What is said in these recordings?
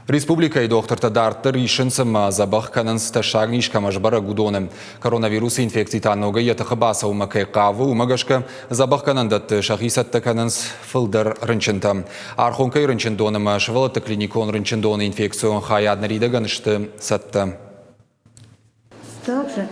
Республикӕйы дохтыртӕ дарддӕр исынц ӕмӕ дзӕбӕх кӕнынц тӕссаг низ кӕмӕ сбӕрӕг, уыдоны. Коронавирусы инфекци та ногӕй йӕ тыхы бацӕуынмӕ кӕй хъавы, уымӕ гӕсгӕ дзӕбӕхгӕнӕндӕтты сӕхи цӕттӕ кӕнынц фылдӕр рынчынтӕм. Архонкӕйы рынчындон ӕмӕ сывӕллӕтты клиникон рынчындоны инфекцион хайад ныридӕгӕн сты цӕттӕ. Также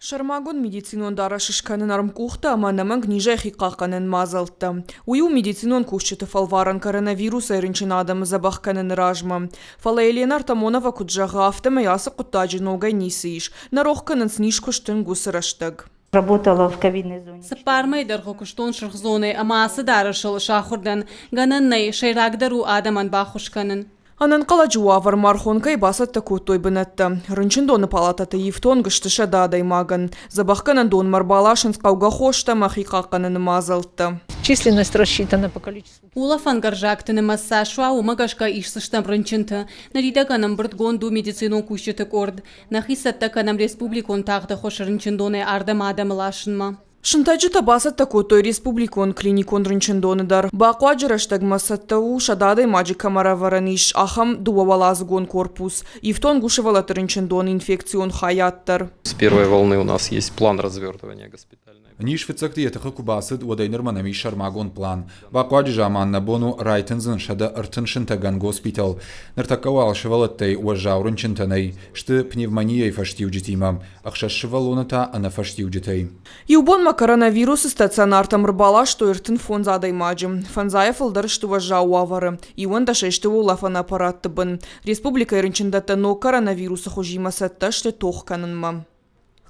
Сӕрмагонд медицинон дарӕс скӕнын ӕрмкъухтӕ ӕмӕ ӕнӕмӕнг низӕй хихъахъхъӕнӕн мадзӕлттӕ. Уый у медицинон кусджыты фӕлварӕн коронавирусӕй рынчын адӕмы дзӕбӕх кӕныны размӕ. Фӕлӕ Елена Артамонова куыд зӕгъы, афтӕмӕй ацы хъуыддаджы ногӕй ницы ис. Нӕ рох кӕнынц низ куы стынг, уыцы рӕстӕг. Работала в ковидной зоне. Цыппар мӕйы дӕргъы куыстон сырх зонӕйы ӕмӕ ацы дарӕсыл сахуыр дӕн. Гӕнӕн нӕй, сӕйрагдӕр у адӕмӕн баххуыс кӕнын. Ӕнӕнхъӕлӕджы уавӕрмӕ Архонкӕйы бацӕттӕ кодтой бынӕттӕ. Рынчындоны палатӕты ифтонг сты 100 адӕймагӕн. Дзӕбӕхгӕнӕндонмӕ ӕрбаласынц хъӕугӕ хостӕ ӕмӕ хихъахъхъӕныны мадзӕлттӕ. Численность рассчитана по количеству. Улӕфӕнгӕрзӕгты нымӕц цас уа, уымӕ гӕсгӕ исдзыстӕм рынчынты. Ныридӕгӕн ӕмбырдгонд у медицинон кусджыты къорд. Нӕхи цӕттӕ кӕнӕм республикон тагъд ӕххуысы рынчындонӕй ардӕм адӕмы ласынмӕ. Сынтӕджытӕ бацӕттӕ кодтой республикон клиникон рынчындоны дӕр. Бахъуаджы рӕстӕгмӕ цӕттӕ у, 100 адӕймаджы кӕм ӕрӕвӕрӕн ис, ахӕм дыууӕуӕладзыгон корпус. Ифтонг у сывӕллӕтты рынчындоны инфекцион хайад дӕр. С первой волны у нас есть план развертывания госпитальной. Низ фыццӕгты йӕ тыхы куы бацыд, уӕдӕй нырмӕ нӕм ис сӕрмагонд план. Бахъуаджы заман нӕ бон у райтындзын 130 сынтӕгӕн госпитал. Ныртӕккӕ уал сывӕллӕттӕй уӕззау рынчынтӕ нӕй, сты пневмонияйы фӕстиуджытимӕ, ӕхсӕз сывӕллоны та ӕнӕ фӕстиуджытӕй. Иу бонмӕ коронавирусы стационартӕм ӕрбаластой 35 адӕймаджы. Фӕндзайӕ фылдӕр сты уӕззау уавӕры, 11-ӕй сты улӕфӕн аппаратты бын. Республикӕйы рынчындӕттӕ ног коронавирусы хуызимӕ цӕттӕ сты тох кӕнынмӕ.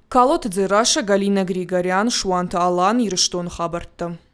Калоты Дзерассӕ, Галина Григорян, Суанты Алан, Ирыстоны хабӕрттӕ.